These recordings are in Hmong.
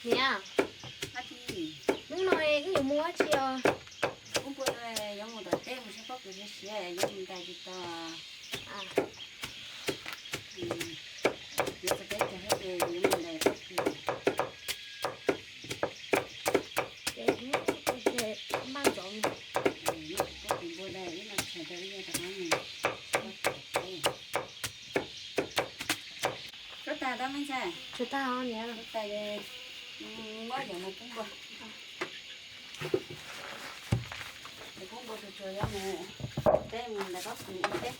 Niam, hnub no wb yuav mus ua tsi os? Kuv npua yuav mus tom teb mus saib pob kws siav siav, yuav mus ntais tsis tau. Yuav txog teb chaws thiab ces yuav mus ntais pob kws. Ces maj ntxov, pob kws npua ntawd wb los tshais rau wb nyob tom qab mus. Suav tas tau me ntxhais? Suav tas niam. Suav tas ces muab yom mus pub npua. Mus pub npua tsuag tsuag yuav mus teb mus ntais pob kws ua teb.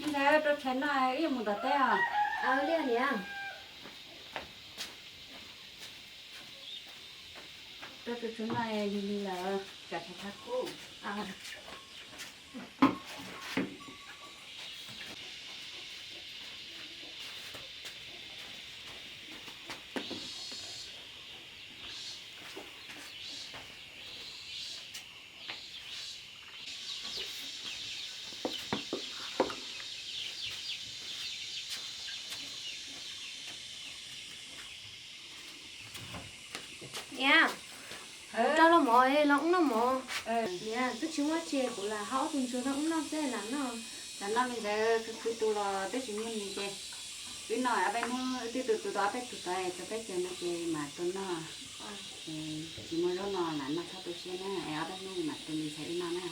Me ntxhais, rau tshais noj wb yuav mus tom teb os. Li niam. Rau tshais noj lig lig lawm, kam tshais thab kub. Niam, rau los mov los wb noj mov. Niam, twb tsis muaj tsi, kuv lam hau ob tug ntsuag no wb noj xwb, lam noj. Lam noj me ntxhais, khwv khwv tus los twb tsis muaj nyiaj ces wb noj ob peb hnub, wb twb tu tu tau ob peb tug tod, txog teb chaws no ces mam tu noj. Tsis muaj zaub no lam noj txhob tu siab na, es ob peb hnub mam tu me ntxhais wb noj na.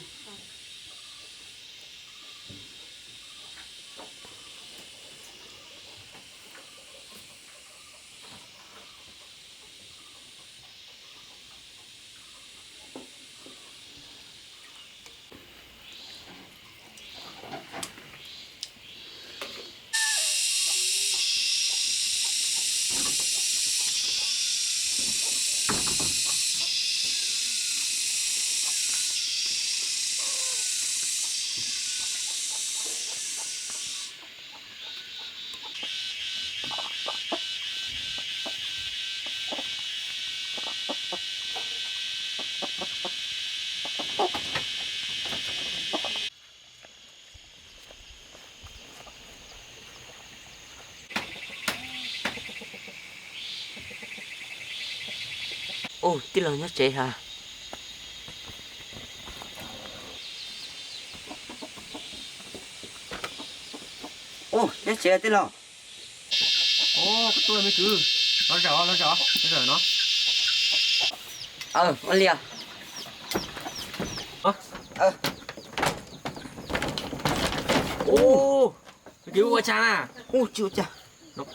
Ub, tij laug nyob tsev ha. Ub, nyob tsev tij laug. Ub, koj tuaj me kwv. Los zaum, los zaum, los zaum no. Ua li. Ub, me kwv ua cas na? Ub, tsis ua cas.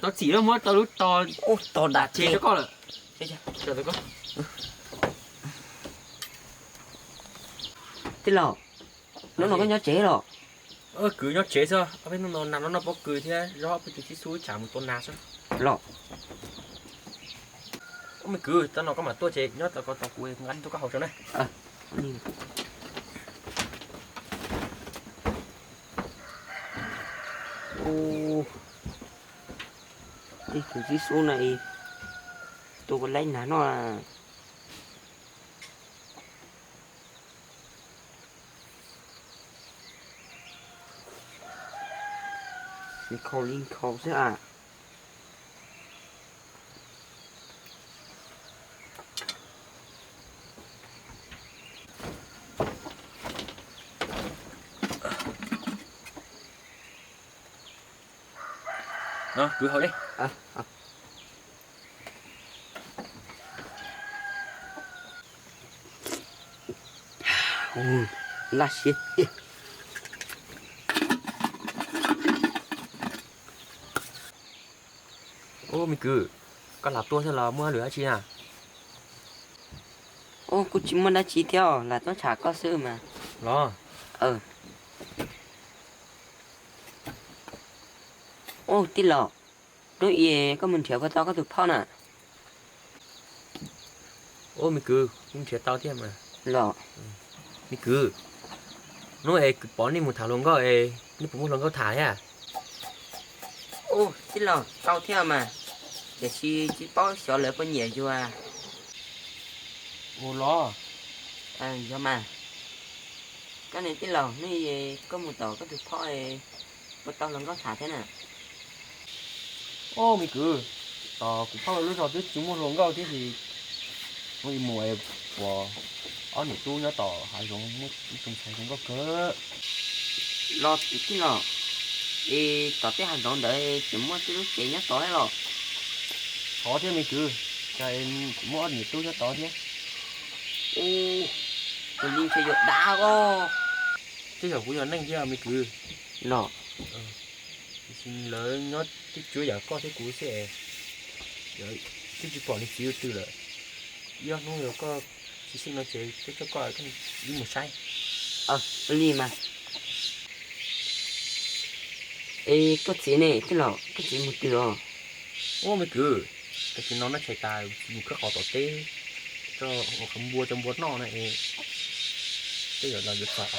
Tau txim lawm, muab tau lub tog, ub, tog dam tsev rau koj lawm. Tij laug, hnub no koj nyob tsev los? Kwv nyob tsev xwb, ob peb hnub no nag no noj pob kws thiab zov peb tus tib xub tsam mus tua nas xwb. Los, ub me kwv, tag no koj mam tuaj ces nyob tos kuv nqa tuaj koj haus tso na. Ub, tus tib xub no tua kuv laib nag no. Nkhaus li nkhaus xwb a. No kwv haus li. Laj siab tiag. Ub me kwv, koj lam tuaj thiab los muaj lwm dab tsi na? Ub, kuj tsis muaj dab tsi thiab, lam tuaj tsham koj xwb mas. Los? Ub tij laug, hnub i koj mus nrhiav puas tau koj tus phauj na? Ub me kwv, kuv nrhiav tau thiab mas. Los? Me kwv, hnub es kuv pom nej mus tham hluas nkauj es nej puas muaj hluas nkauj tham thiab? Ub tij laug, tau thiab mas, tiam sis tsis paub xyov lawv puas nyiam yus. Ua los? Yog mas. Koj ne tij laug, hnub i koj mus tom koj tus phauj puas tau hluas nkauj tham thiab na? Ub me kwv, tom kuv phauj lub zos twb tsis muaj hluas nkauj thiab ces hnub i mus es pom ob niam tub nyob tom hav zoov muaj ib tug ntxhais zoo nkauj kawg. Los tij laug, es tom tej hav zoov ntawd tseem muaj tej lub tsev nyob tod thiab los? Thov thiab me kwv, cas muaj ob niam tub nyob tod thiab. Ub, tus li ntshe yuav dav os. Tej zaum kuv yog neeg thiab me kwv. Los? Tiam sis lawv nyob twb tsuav yam koj thiab kuv xwb es, twb tsis pom niam txiv ua twg lawm. Ib ob hnub yog koj tsis xyeej no ces peb coj koj wb mus saib. Ua li mas. Es koj txiv ne tij laug, koj txiv mus twg os? Ub me kwv, koj txiv no noj tshais tas mus khawb qos tom teb, coj ua qhov npua cov npua noj na es, tej zaum los yuav txog.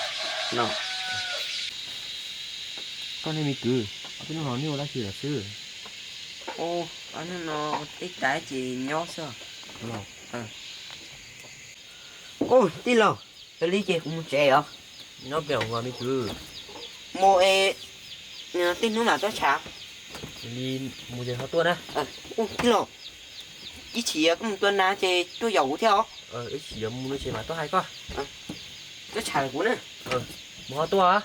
Koj ne me kwv, ob peb hnub no nej ua dab tsi lawm xwb? Ub, ob hnub no ua teb tas ces nyob xwb. Ub tij laug, yog li ces kuv mus tsev os. Nyob pem os me kwv. Mus es, tej hnub mam tuaj tsham. Li mus ces ho tuaj na. Ub tij laug, ib chim koj mus tua nas ces tuaj yaum kuv thiab os. Ib chim mus no ces mam tuaj hais koj. Tuaj tsham kuv na. Mus ho tuaj.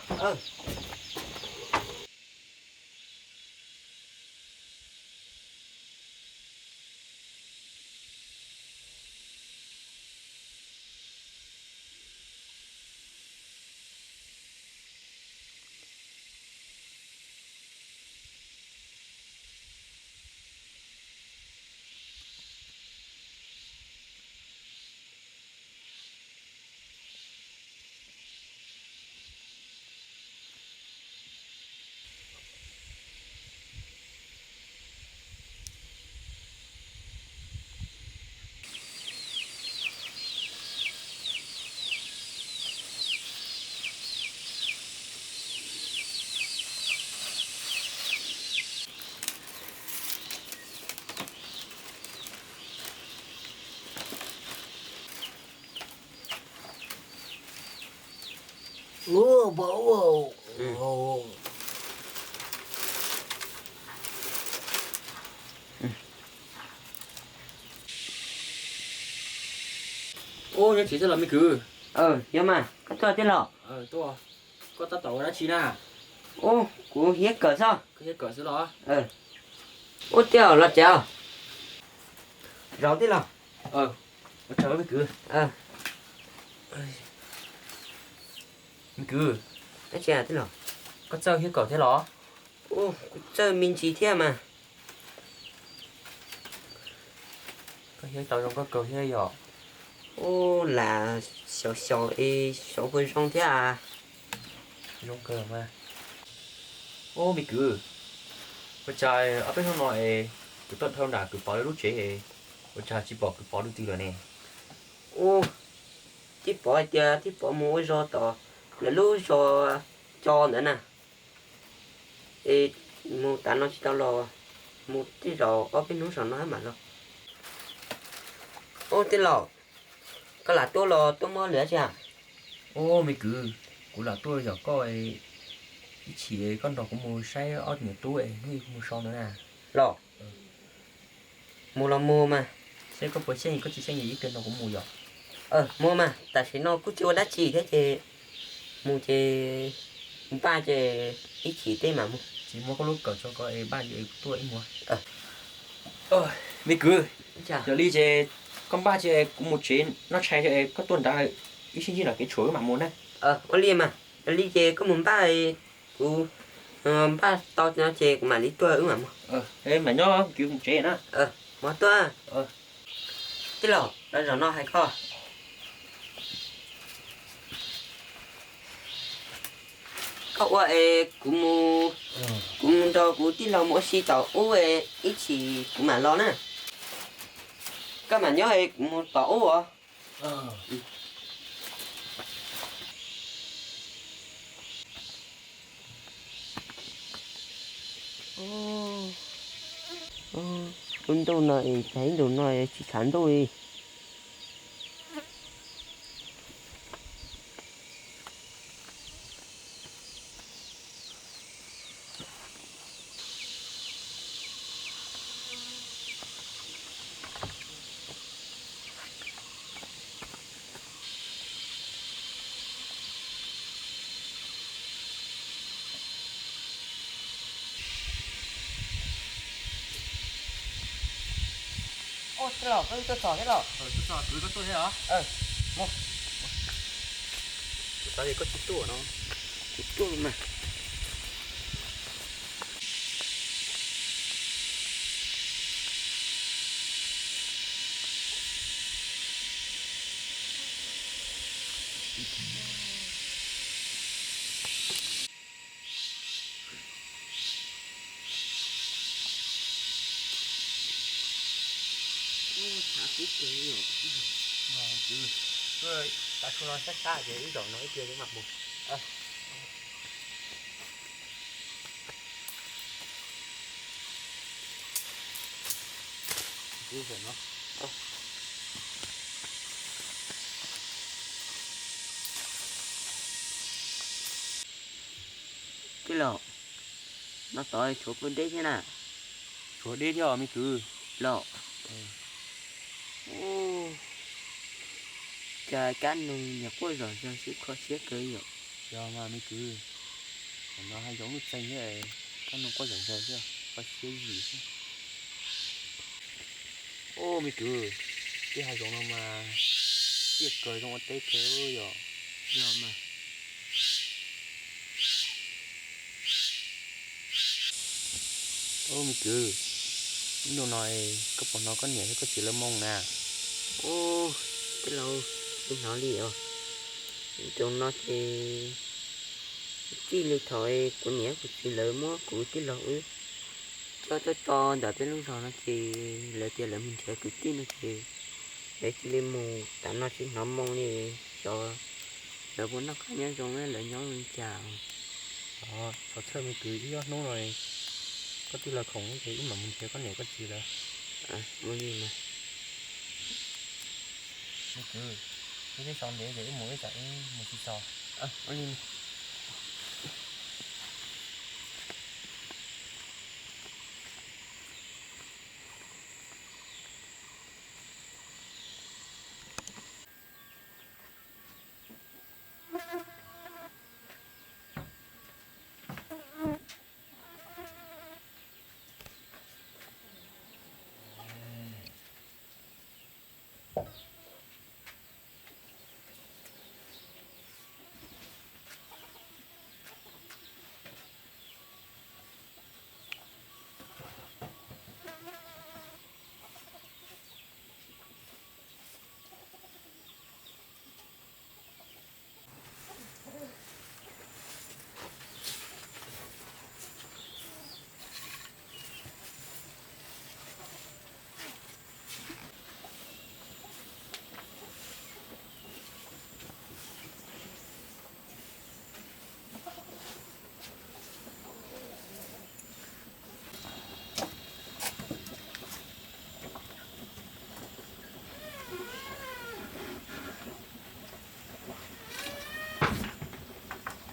Ub, nyob tsev xwb los me kwv? Yog mas, koj tuaj tij laug? Koj tab tom ua dab tsi na? Ub, kuv hiab kawm xwb. Koj hiab kawm xwb los? Ub, tij laug los tsev os. Zaum tij laug. Ua tsaug me kwv. Me kwv, koj txawj hiab kawm thiab los? Ub, kuv txawj me ntsis thiab mas. Koj hiab tau zoo nkauj kawg thiab yom? Ub, lam xyaum xyaum es xyaum puas zoo thiab a? Zoo kawg mas. Ub me kwv, ua cas ob peb hnub no es kuv tuaj dhau nram kwv Pov lawv lub tsev es ua cas tsis pom kwv Pov dua twg lawm ne? Ub, tij Pov hais tias tij Pov mus ua zog tom lawv lub zos co ntawd na. Es mus tav no tsis tau los, mus tej zaum ob peb hnub saum no mam los. Ub tij laug, koj lam tuaj los tuaj muab lwm dab tsi a? Ub me kwv, kuv lam tuaj yog koj, ib chim koj nrog kuv mus saib ob niam tub es hnub ib kuv mus so ntawd na. Los, mus los mus mas. Seb koj puas xyeej, koj tsis xyeej ib pliag nrog kuv mus yom. Mus mas, tam sim no kuj tsis ua dab tsi thiab ces mus ces npaj ces ib chim tej mam mus. Tsis muab koj lub kawm tso ko es npaj es tuaj ib mus. Me kwv, yog li ces koj npaj ces kuv mus tsev noj tshais es koj tuaj nrad ib sij ntsib nram kev tshuam wb mam mus na. Ua li mas, yog li ces koj mus npaj, kuv npaj tau no ces kuv mam li tuaj wb mam mus. Mam nyob kwv mus tsev na. Mus tuaj. Tij laug, los zaum no hais koj, koj ua es kuv mus, kuv mus nrog kuv tij laug mus ua si tom ub es ib chim kuv mam los na. Koj mam nyob es kuv mus tom ub os. Lub ntuj no es tag ib ntus no tsis tshav ntuj li. Ua tij laug, koj tuaj txog thiab los? Tuaj txog, kwv koj tuaj thiab os? Mus. Kuv xav tias koj tsis tuaj no. Kuv tuaj mas. Tshav kub kawg li os. Tav su no sab sab ces wb zaum no ib pliag wb mam mus. Tij laug, no tod tshuav puas deb thiab na? Tshuav deb thiab os me kwv. Los, cas kab noog niam quaj zom zaws xwb kho siab kawg yom. Yog mas me kwv, no hav zoov nuj txeeg thiab, kab noog quaj zom zaws xwb, kho siab yim xwb. Ub me kwv, tej hav zoov no mas tiaj kawg zoo ua teb kawg yom. Yog mas. Ub me kwv, ib ntu no koj puas hnov koj niam thiab koj txiv lawv moo na? Ub, tij laug, tsis hnov li os. Ib ntu no ces txij li thaum kuv niam kuv txiv lawv muab kuv tij laug wb coj tuaj tso ntawm peb lub zos no ces lawv tias lawv mus nrhiav kwv tij no ces lawv cia li mus, tam no tsis hnov moo li. Xyov lawv puas noj qab nyob zoo, lawv nyob li cas. Txhob txhawj me kwv, ib ob hnub no koj tij laug khoom ces wb mam mus nrhiav koj niam koj txiv lawv. Ua li mas. Me kwv, wb twb so ntev ces wb mus wb tsam wb mus tsis txog. Ua li.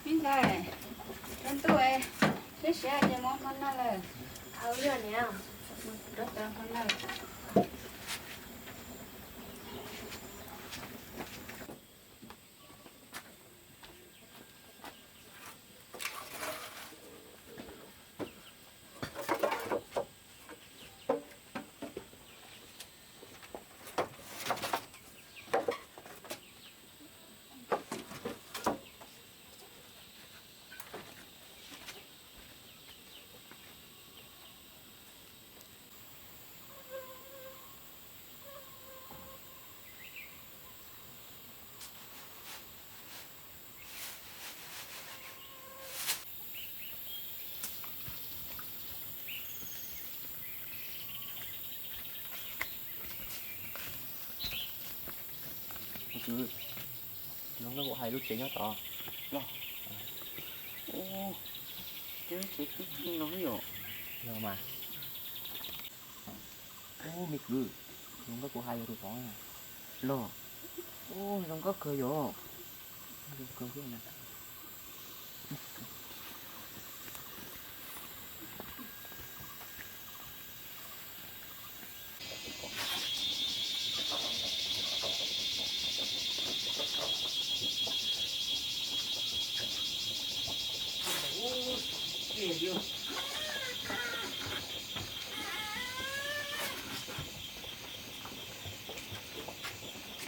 Me ntxhais, ntuj, siab siab ces mus hmo noj lawm. Rov hmo noj. Kwv, zoo nkauj kuv hais lub tsev nyob tod. Los, lub tsev twb los yom. Los mas. Ub, me kwv, zoo nkauj kuv hais yog tus tod. Los, ub, zoo nkauj kawg yom. Zoo kawg thiab.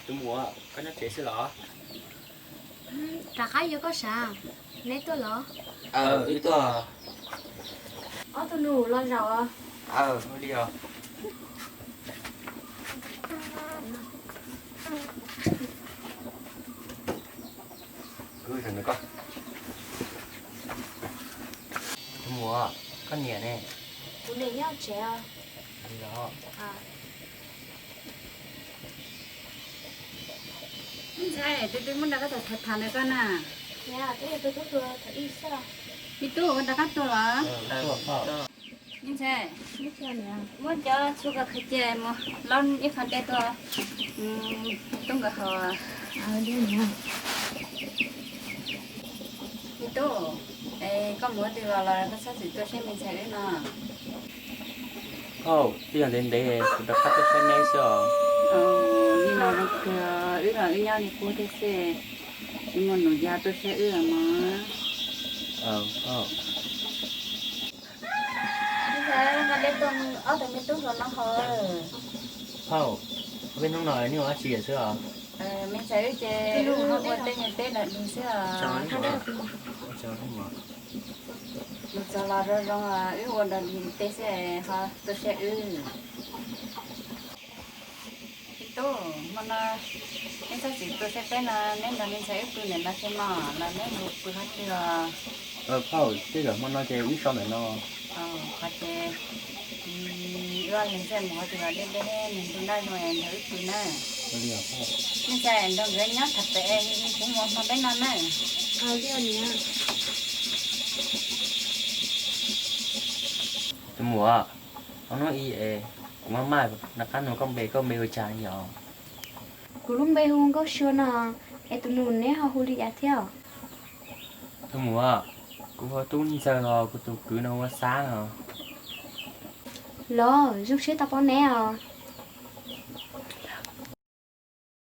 Tus muam, koj nyob tsev xwb los? Rov qab yuav koj sav. Neb tuaj los? Wb tuaj. Ob tug nus los zaum. Ua li os. Tus muam, koj niam ne? Kuv niam nyob tsev os. Me ntxhais, tus twg muab nrog koj tham tham ntawd koj na? Me tub, ua nrog koj tuaj los? Me ntxhais, muab cov txhua koj qhov ces mus lov ib qho dej tuaj, tub nkawd haus. Me tub, es koj mus ua twg los los koj txhob txwm tuaj saib me ntxhais wb no. Phauj, twb yog ntev ntev kuv rov qab tuaj saib neb xwb os. Li los zoo kawg, wb los wb nyob li qub thiab xwb, tsis muaj nus ya tuaj saib wb los mas. Phauj, peb hnub no nej ua dab tsi xwb os? Me ntxhais wb ces ua tej nyuag teb los dig xwb os. Mus txog los zoo zoo, wb ua dog dig tej xwb ho tuaj saib wb. Me tub, hmo no neb txhob txwm tuaj saib peb no, neb nrog me ntxhais wb pw ntawm no tso mog, los neb mus pw qhov twg os? Phauj, tej zaum hmo no ces wb so ntawm no. Qhov ces wb ob leeg xwb mus qhov twg los deb deb, nws ntu nrab zoo nrog wb pw na. Me ntxhais nrog nkawd nyob tham pem, kuv mus hmo peb no na. Tus muam, ob hnub ib es kuv maj maj rov qab nug koj npe, koj npe hu cas yom? Kuv lub npe hu Nkauj Sua no, es tus nus neb ho hu li cas thiab? Tus muam, kuv hu Tub Ntxawg os, kuv tus kwv no hu ua Xab os. Los, zoo siab tau pom neb os.